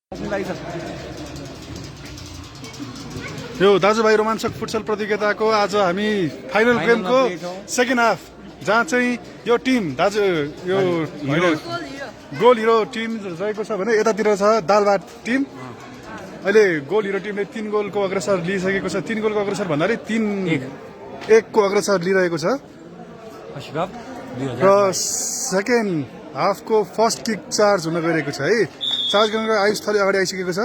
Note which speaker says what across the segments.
Speaker 1: यो दाजुभाइ रोमाञ्चक फुटसल प्रतियोगिताको आज हामी फाइनल गेमको सेकेन्ड हाफ जहाँ चाहिँ यो टिम दाजु यो गोल हिरो टिम रहेको छ भने यतातिर छ दालबाट टिम। अहिले गोल हिरो टिमले 3 गोलको अग्रसर लिइसकेको छ। 3 गोलको अग्रसर भन्नाले 3-1 को अग्रसर लिइरहेको छ र सेकेन्ड हाफको फर्स्ट किक चार्ज हुन गइरहेको छ है। चार्ज गर्नको आयुष थले अगाडि आइसकेको छ।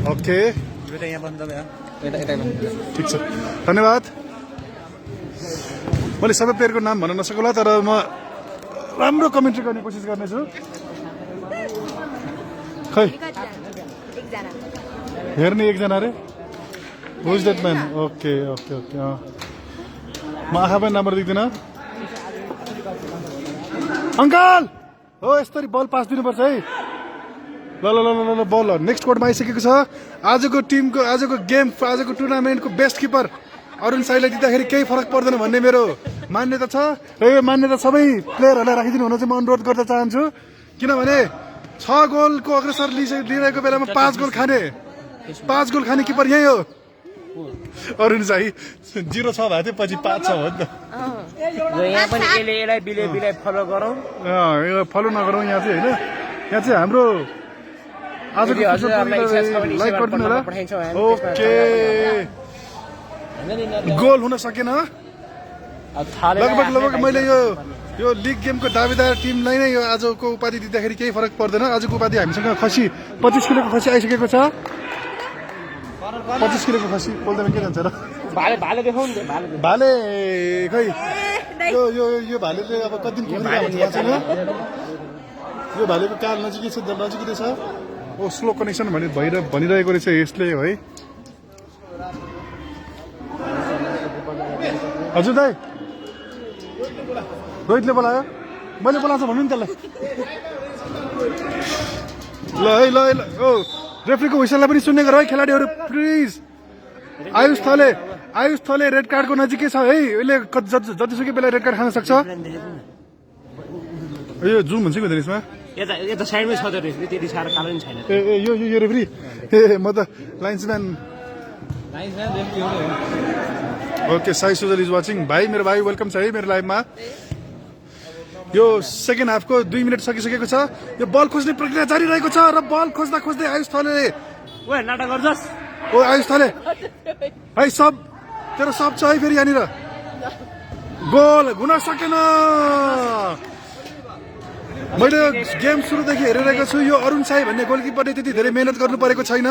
Speaker 1: ओके ठिक छ, धन्यवाद। मैले सबै प्लेयरको नाम भन्न नसकला तर म राम्रो कमेन्ट्री गर्ने कोसिस गर्नेछु। खै हेर्ने एकजना रे who's that man. Okay okay okay म आँखा पनि राम्रो देख्दिनँ। अङ्कल हो यसरी बल पास दिनुपर्छ है। ल ल ल ल बल नेक्स्ट कोर्टमा आइसकेको छ। आजको टिमको आजको गेम आजको टुर्नामेन्टको बेस्ट किपर अरुण साईलाई दिँदाखेरि केही फरक पर्दैन भन्ने मेरो मान्यता छ र यो मान्यता सबै प्लेयरहरूलाई राखिदिनु हुन चाहिँ म अनुरोध गर्न चाहन्छु। किनभने 6 गोलको अग्रसर लिइरहेको बेलामा 5 गोल खाने 5 गोल खाने किपर यही हो अरुण साई। 0-6 भएको थियो पछि 5-6 हो नि त।
Speaker 2: यहाँ पनि यसलाई बिले फलो गरौँ,
Speaker 1: फलो नगरौँ। यहाँ चाहिँ होइन, यहाँ चाहिँ हाम्रो आजको लाइक गरिदिनु होला। ओके गोल हुन सकेन। लगभग मैले यो लिग गेमको दावेदार टिमलाई नै यो आजको उपाधि दिँदाखेरि केही फरक पर्दैन। आजको उपाधि हामीसँग खसी 25 किलोको खसी आइसकेको छ। 25 किलोको खसी बोल्दैन के जान्छ र भाले खै यो भालेले अब कति दिन छैन। यो भालेको काल नजिकै छ, नजिकै छ। ओ स्लो कनेक्सन भनिरहेको रहेछ यसले है। हजुर दाइ रोहितले बोलायो, मैले बोलाएको छ भन्नु नि त्यसलाई। ल है ल ओ रेफ्रीको हुइसललाई पनि सुन्ने गर है खेलाडीहरू प्लिज। आयुष थले रेड कार्डको नजिकै छ है। यसले जतिसुकै बेला रेड कार्ड खान सक्छ। यो जुम भन्छ कि यसमा
Speaker 2: यता साइडमै छ त रेफ्री, त्यति साह्रो कालो नि छैन।
Speaker 1: यो रेफ्री म त linesman. Okay Sai Sujal is watching. भाइ मेरो भाइ वेलकम छ है मेरो लाइभमा। यो सेकेन्ड हाफको 2 मिनट सकिसकेको छ। यो बल खोज्ने प्रक्रिया जारी रहेको छ र बल खोज्दा खोज्दै आयुष थले
Speaker 2: नाटक गर्छस्।
Speaker 1: ओ आयुष थले है सब तेरो सब छ है फेरि यहाँनिर। गोल हुन सकेन। मैले गेम सुरुदेखि हेरिरहेको छु। यो अरुण साई भन्ने गोलकिपरले त्यति धेरै मेहनत गर्नु परेको छैन।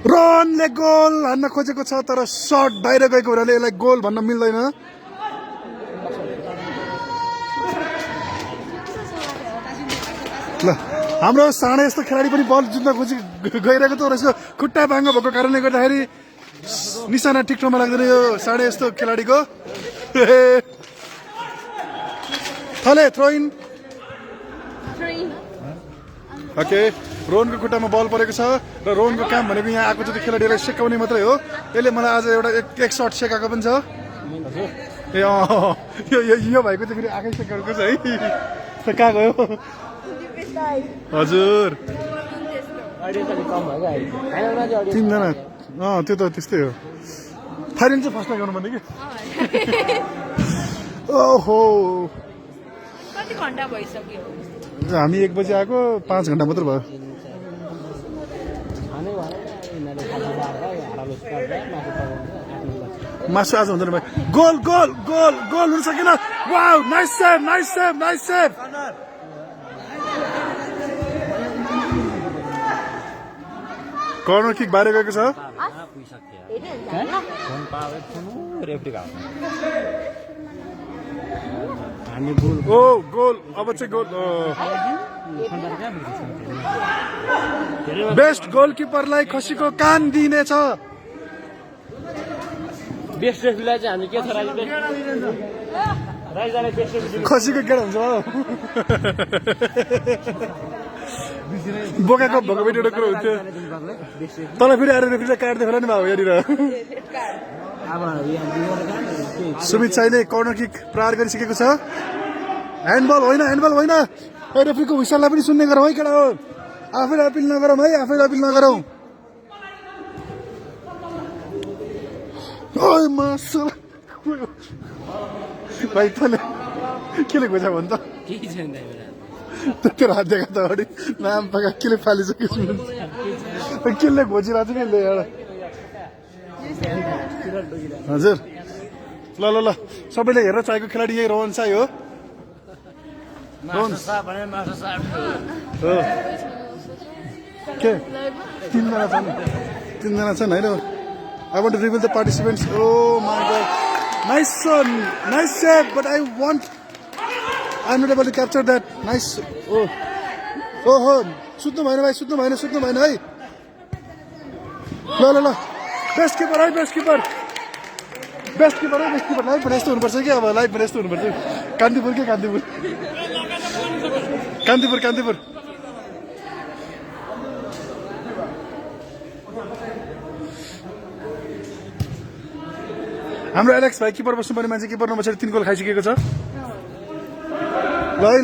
Speaker 1: रनले गोल हान्न खोजेको छ तर सर्ट बाहिर गएको हुनाले यसलाई गोल भन्न मिल्दैन। ल हाम्रो साढे यस्तो खेलाडी पनि बल जुत्न खोजी गइरहेको त रहेछ। खुट्टा बाङ्गो भएको कारणले गर्दाखेरि निशाना ठिक ठाउँमा लाग्दैन यो साढे यस्तो खेलाडीको। थले थ्रो इन। ओके रोहनको खुट्टामा बल परेको छ र रोहनको काम भनेको यहाँ आएको जति खेलाडीलाई सेकाउने मात्रै हो। यसले मलाई आज एउटा एक सर्ट सेकाएको पनि छ। ए यो भाइको चाहिँ फेरि आँखै सेकाएको छ है। कहाँ गयो हजुर 3 जना। त्यो त त्यस्तै हो। फाइनल चाहिँ फर्स्टमा गर्नु पर्ने कि। ओहो
Speaker 3: कति घण्टा भइसक्यो?
Speaker 1: हामी 1 बजी आएको 5 घण्टा मात्र भयो। मासु आज हुँदैन भाइ। गोल गोल गोल गोल हुन सकेन। Wow nice save nice save nice save. Corner kick बाहिर गएको छ। ओ गोल अब चाहिँ गोल। बेस्ट गोलकिपरलाई खसीको कान दिइनेछ।
Speaker 2: बेस्ट रेफ्रीलाई चाहिँ हामी के छ राइजाले बेस्ट रेफ्री
Speaker 1: खसीको गेडा हुन्छ बोकाको भएको बेटी एउटा कुरो हुन्थ्यो। तल फेरि आएर रेफ्रीलाई काट्दै होला नि भाउ यहाँनिर। सुमित साईले कर्नर किक प्रहार गरिसकेको छ। ह्यान्डबल होइन ए रेफ्रीको हुइसललाई पनि सुन्ने गरौँ है केटा हो आफैले अपिल नगरौँ है आफैले अपिल नगरौँ ओइ मासु भाइ तँले केले खोजा भन् त
Speaker 2: केही छैन
Speaker 1: तेरो हात देखा त अगाडि नाम पका केले फालिसक्यो केले घोचिरहेको छ कि एउटा हजुर ल ल ल सबैले हेरेर चाहेको खेलाडी यही रोहन साई हो के तीनजना छन् होइन I want to reveal the participants. Oh my God. Nice son. Nice save. But I'm not able to capture that. Nice. Oh. सुत्नु भएन भाइ सुत्नु भएन है ल बेस्ट किपर लाइभ भने यस्तो हुनुपर्छ कि अब लाइभ भने यस्तो हुनुपर्छ कान्तिपुर हाम्रो एलेक्स भाइ किपर बस्नुपर्ने मान्छे किपर नम्बर 3 गोल खाइसकेको छ ल है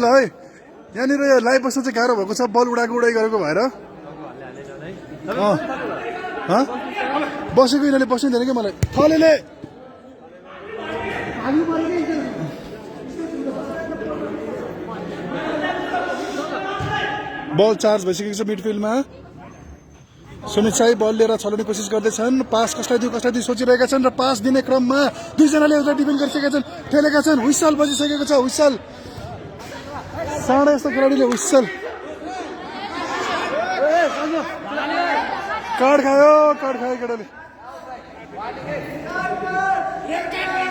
Speaker 1: यहाँनिर लाइभ बस्न चाहिँ गाह्रो भएको छ बल उडाइ गरेको भएर बसेको यिनीहरूले बस्नु दिएन कि मलाई थलेले बल चार्ज भइसकेको छ मिडफिल्डमा सुमित साई बल लिएर छलाउने कोसिस गर्दैछन् पास कसलाई दिउँ सोचिरहेका छन् र पास दिने क्रममा दुईजनाले एउटा डिफेन्ड गरिसकेका छन् ठेलेका छन् हुइसल बजिसकेको छ हुइसल साँडा यस्तो खेलाडीले हुइसल कार्ड खायो केटाले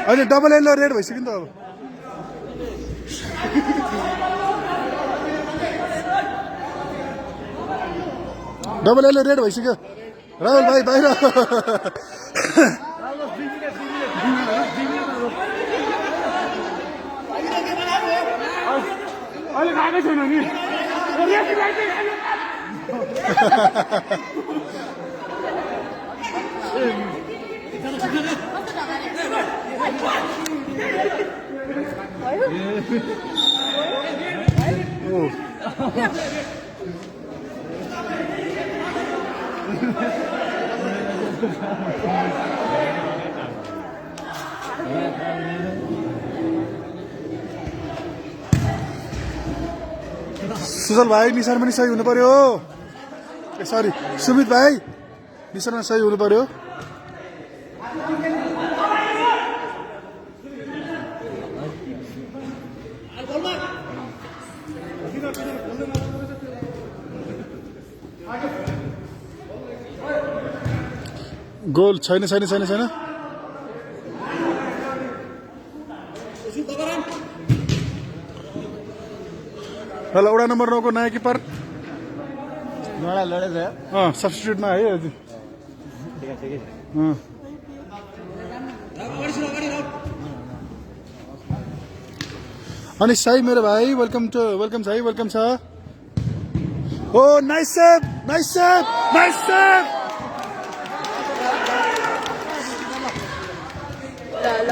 Speaker 1: अहिले डबल येलो रेड भइसक्यो नि त अब डबल येलो रेड भइसक्यो राहुल भाइ बाहिर सुजल भाइ निशान पनि सही हुनु पर्यो सरी सुमित भाइ निशानमा सही हुनु पर्यो गोल छैन ल वडा नम्बर 9 को नयाँ किपर सब्स्टिट्युटमा है अनि साई मेरो भाइ वेलकम छ oh nice save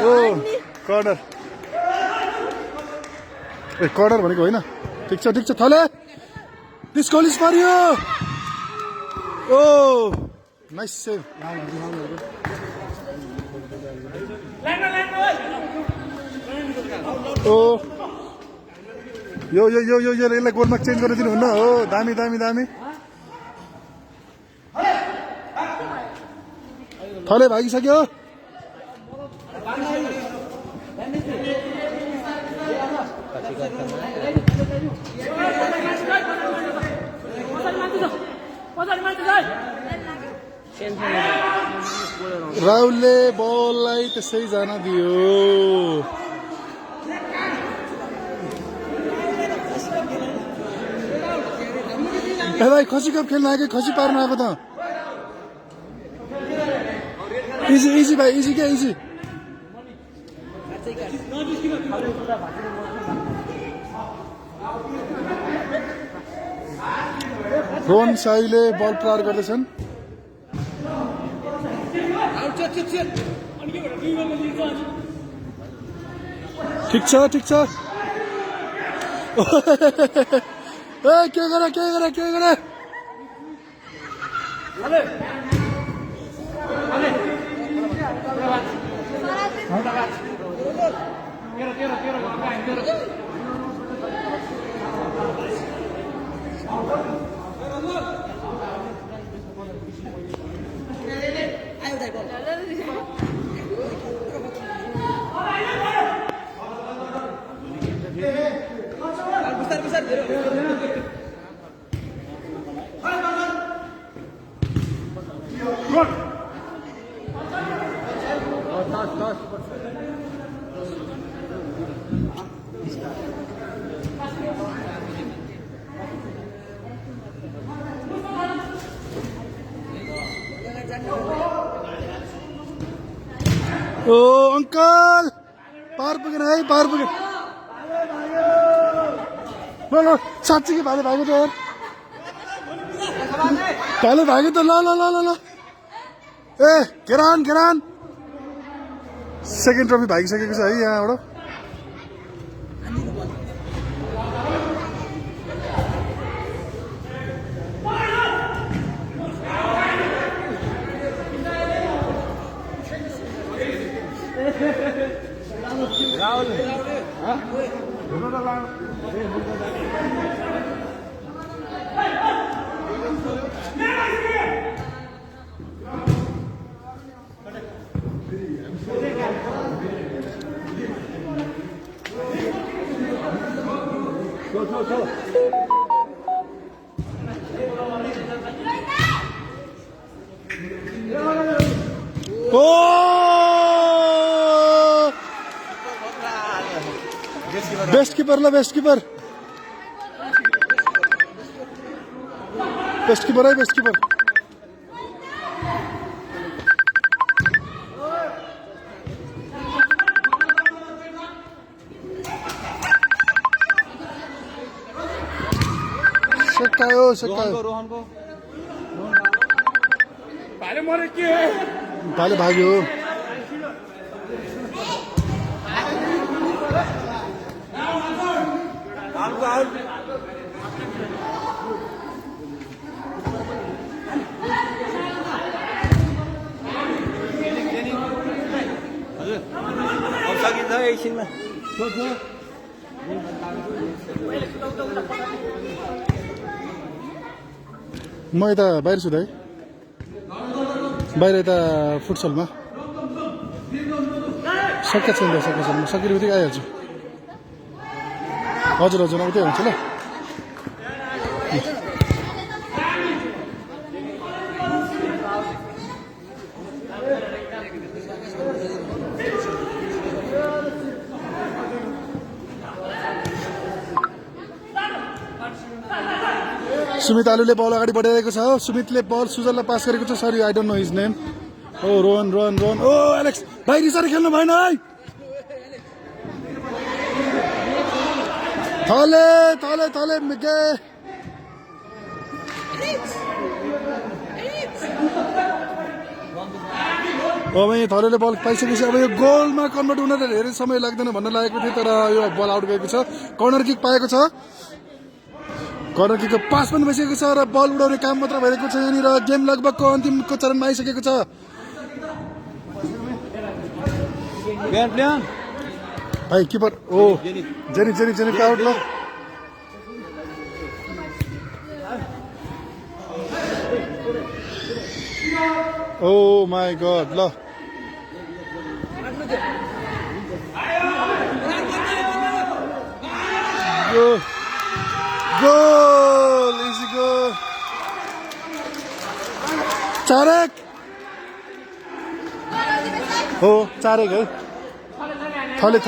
Speaker 1: oh corner भनेको होइन ठिक छ थले this goal is for you oh nice save oh यो यसलाई गोलमा चेन्ज गरेर दिनुहुन्न हो दामी थले भागिसक्यो राहुलले बललाई त्यसै जान दियो ए भाइ खसी कप खेल्न आएको खसी पार्न आएको त इजी भाइ इजी रोहन साईले बल प्रहार गर्दैछन् ठिक छ के गरे ओ अंकल पार पुगेन है पार पुगेन ल साँच्ची कि भाले भागो त यार भाले भाग्यो त ल ए घेरान सेकेन्ड ट्रफी भागिसकेको छ है यहाँबाट बेस्ट किपर है बेस्ट किपर भाले भाग्यो म यता बाहिर छु दाइ बाहिर यता फुटसलमा सकेको छैन म सकिने बित्तिकै आइहाल्छु हजुर उतै हुन्छ ल सुमित आलुले बल अगाडि बढाइरहेको छ सुमितले बल सुजललाई पास गरेको छ sorry I don't know his name oh Rohan oh Alex भाइ रिसारी खेल्नु भएन है थले मिगे अब यहाँ थलेले बल पाइसकेपछि अब यो गोलमा कन्भर्ट हुन धेरै समय लाग्दैन भन्न लागेको थियो तर यो बल आउट गएको छ कर्नर किक पाएको छ कर्नर किकको पास पनि भइसकेको छ र बल उडाउने काम मात्र भइरहेको छ यहाँनिर गेम लगभगको अन्तिमको चरणमा आइसकेको छ भाइ किपर ओ जेनी आउट ल ओ माई गॉड ल गोल इजी गोल चारेक हो चारेक है थले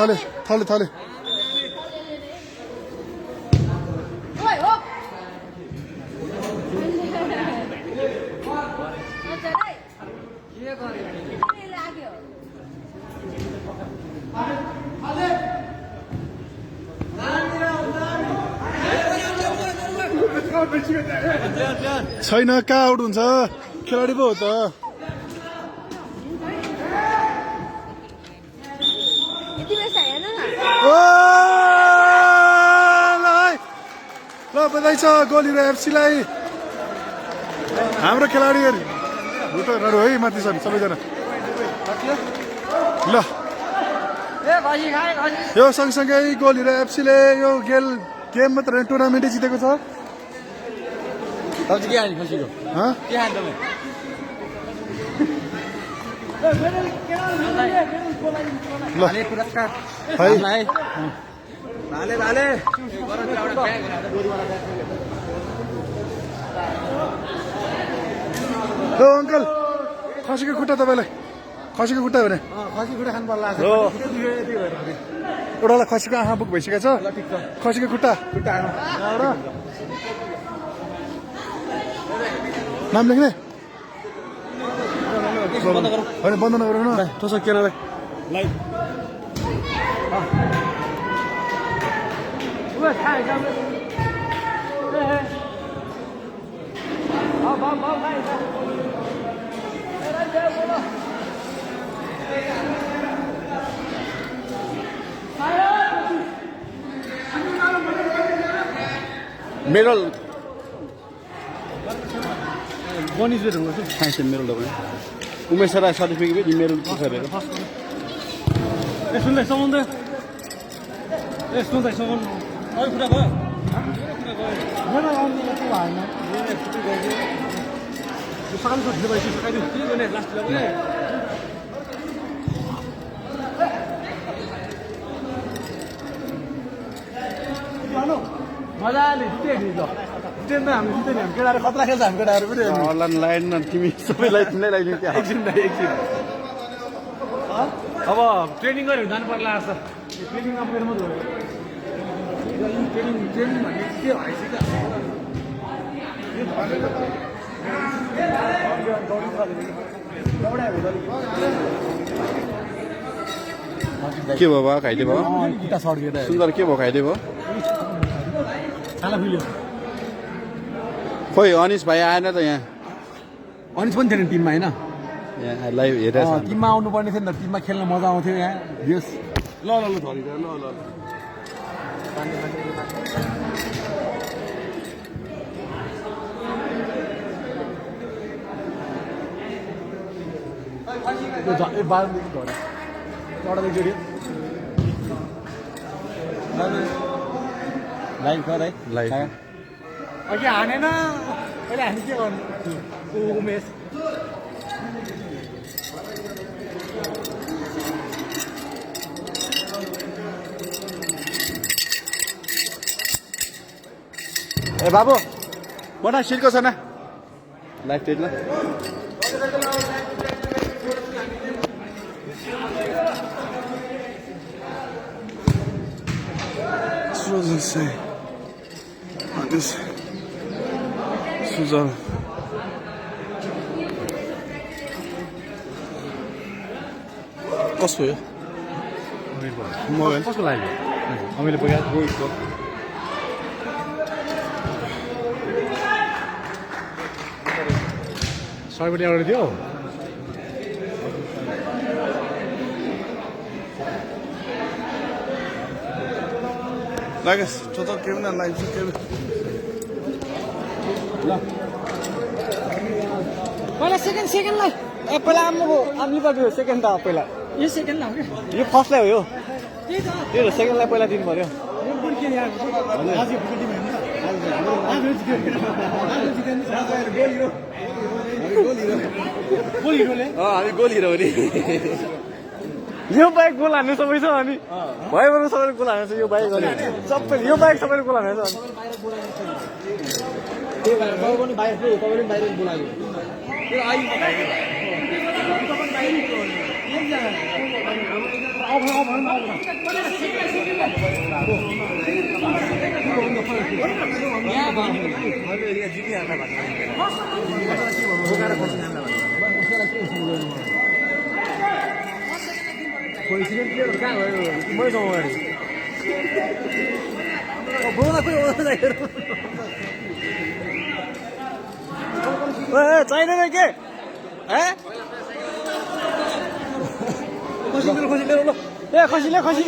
Speaker 1: छैन कहाँ आउट हुन्छ खेलाडी पो हो त बधाई छ गोल हिरो एफसीलाई। हाम्रो खेलाडीहरू भुटरहरू है माथि छन् सबैजना। ल यो सँगसँगै गोल हिरो एफसीले यो गेम मात्र टुर्नामेन्टै जितेको छ।
Speaker 2: तपाईँ के हाल्नु खसीको
Speaker 1: हँ
Speaker 2: के हाल्नु
Speaker 1: ल
Speaker 2: तपाईँ पुरस्कार
Speaker 1: है
Speaker 2: भाले
Speaker 1: हो अङ्कल खसीको खुट्टा तपाईँलाई खसीको खुट्टा भने
Speaker 2: खसी खुट्टा खानु पर्ला
Speaker 1: एउटालाई खसीको आँखा बुक भइसकेको छ खसीको खुट्टा नाम लेख्ने होइन बन्द नगरौँ न तसँग केरालाई
Speaker 2: मेडल साइन्स मेडल तपाईँ उमेश राई सर्टिफिकेट मेडल पुछारेको
Speaker 1: मजाले जित्यो हामी जित्यो नि हामी केटाहरू खतरा खेल्छ हामी केटाहरू पनि
Speaker 2: अनलाइन लाइन तिमी सबैलाई तिमीलाई लगाइदिनु त्यहाँ
Speaker 1: एकछिन अब ट्रेनिङ गरेर जानु पर्ला जस्तो ट्रेनिङ अब मेरो मात्रै हो ट्रेनिङ भन्ने के भइसक्यो
Speaker 2: के भयो बा खाइदे भयो
Speaker 1: खुट्टा सड्केर
Speaker 2: सुन्दर के भयो खाइदे भयो
Speaker 1: छाला खुल्यो
Speaker 2: खोइ अनिस भाइ आएन त यहाँ
Speaker 3: अनिस पनि थिएन टिममा होइन
Speaker 2: यहाँ लाइभ हेरेर
Speaker 3: टिममा आउनुपर्ने थियो नि त टिममा खेल्न मजा आउँथ्यो यहाँ यस
Speaker 1: ल ल ल धरी ल ल ए बाह्रदेखि घर चढादेखि जोड्यो
Speaker 2: लाइभ गर है लाइभ
Speaker 3: अघि हानेन अहिले हामी के गर्नु उमेश
Speaker 2: ए बाबु बना सिल्को छ न लाइभ टेज ल
Speaker 1: सुजल कसको हो मोबाइल कसको लाग्यो हामीले बोकेको सयपट्टि अगाडि थियो लागेस total के ना लाइभ के
Speaker 3: पहिला सेकेन्डलाई ए पहिला आम्नु पर्यो सेकेन्ड त पहिला यो सेकेन्ड हो कि यो फर्स्टलाई हो यो त्यही त त्यो सेकेन्डलाई पहिला दिनु पर्यो
Speaker 2: हामी गोल हिरो हो नि
Speaker 3: यो बाइक गोल हान्ने सबै छ अनि भएबाट सबैले गोल हानेछ यो बाइक सबै यो बाइक सबैले गोल हानेछ चाहिँदैन के खसीले खसी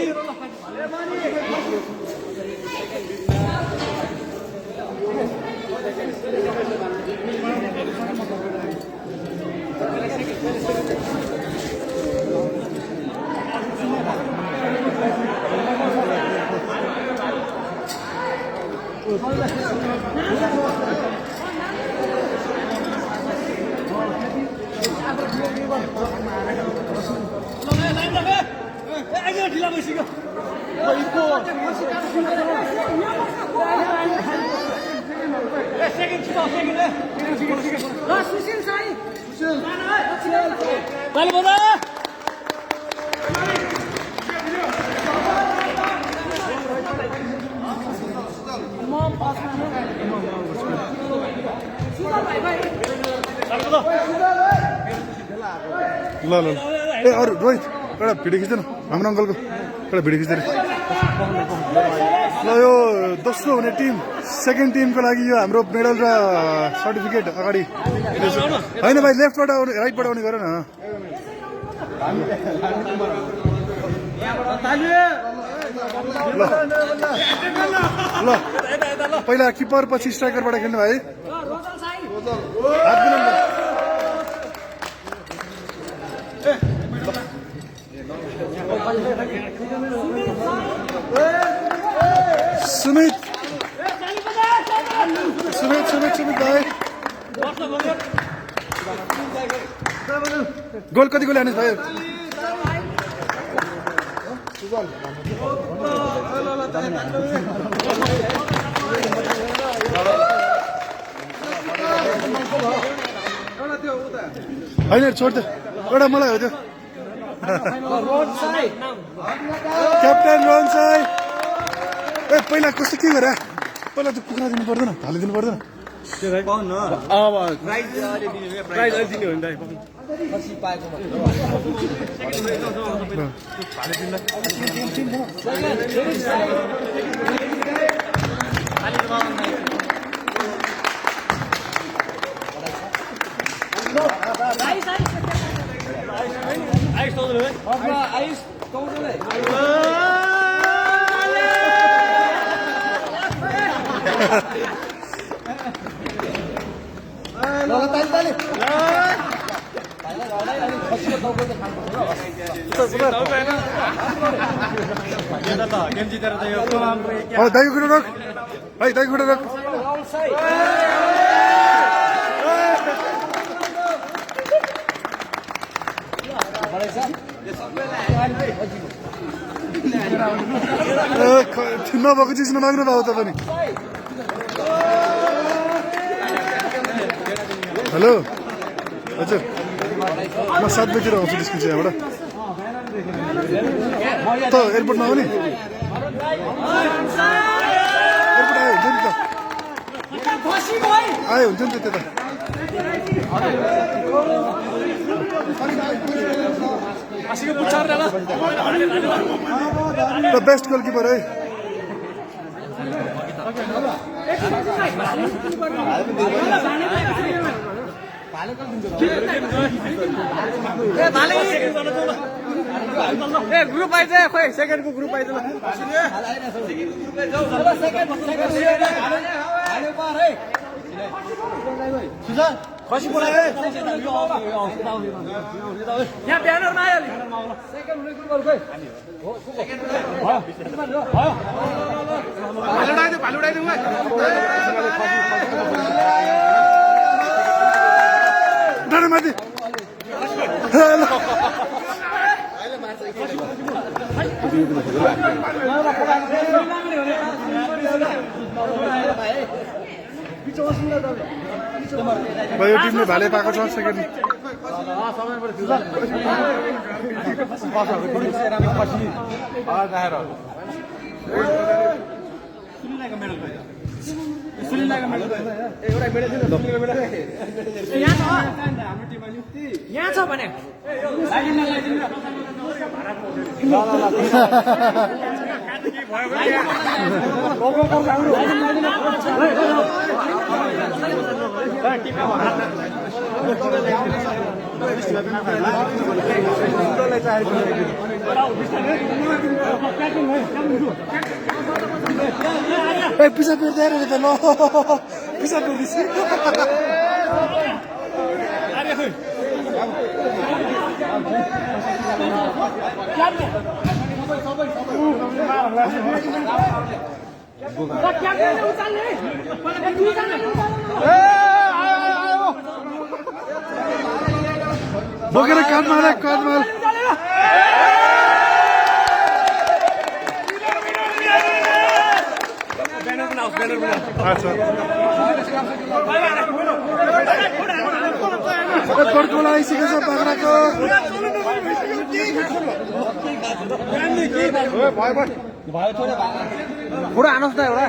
Speaker 3: 빨리 보자.
Speaker 1: ल ल ए अरू रोहित एउटा भिडियो खिच्दैन हाम्रो अङ्कलको एउटा भिडियो खिच्दैन ल यो दोस्रो हुने टिम सेकेन्ड टिमको लागि यो हाम्रो मेडल र सर्टिफिकेट अगाडि होइन भाइ लेफ्टबाट आउने राइटबाट आउने गर न ल पहिला किपर पछि स्ट्राइकरबाट खेल्नु भाइ हात मिलाउनु सुमित सुमित सुमित सुमित भाइ गोल कति गोल हानेस् भाइ होइन छोड त एउटा मलाई हो त्यो क्याप्टेन रोहन साई ए पहिला कस्तो के गरे पहिला त कुखुरा दिनु पर्दैन हालिदिनु पर्दैन दाइको खुट्टा राख भाइ दाइको खुट्टा राख नभएको चिज नमाग्नु भयो त पनि हेलो हजुर म 7 बजीतिर आउँछु त्यसको चाहिँ यहाँबाट त एयरपोर्टमा हो नि एयरपोर्ट आयो हुन्छ नि त आयो हुन्छ नि त त्यता बेस्ट गोलकिपर है
Speaker 3: ग्रुप आइज खोइ सेकेन्डको ग्रुप आइज खसी बोला यहाँ ब्यानरमा आयो सेकेन्ड हुने ग्रुपहरु खोइ भालु उडाइदिउँ
Speaker 1: माथि यो टिमले भाले पाएको छ सेकेन्ड
Speaker 3: यहाँ छ भने
Speaker 1: पिसा पेर्दै रहेछ त ल पिसा पेर्दैछ बोकेर काठमाल गोर्खोल आइसकेको छ बाख्राको
Speaker 3: पुरा आनुहोस् न एउटा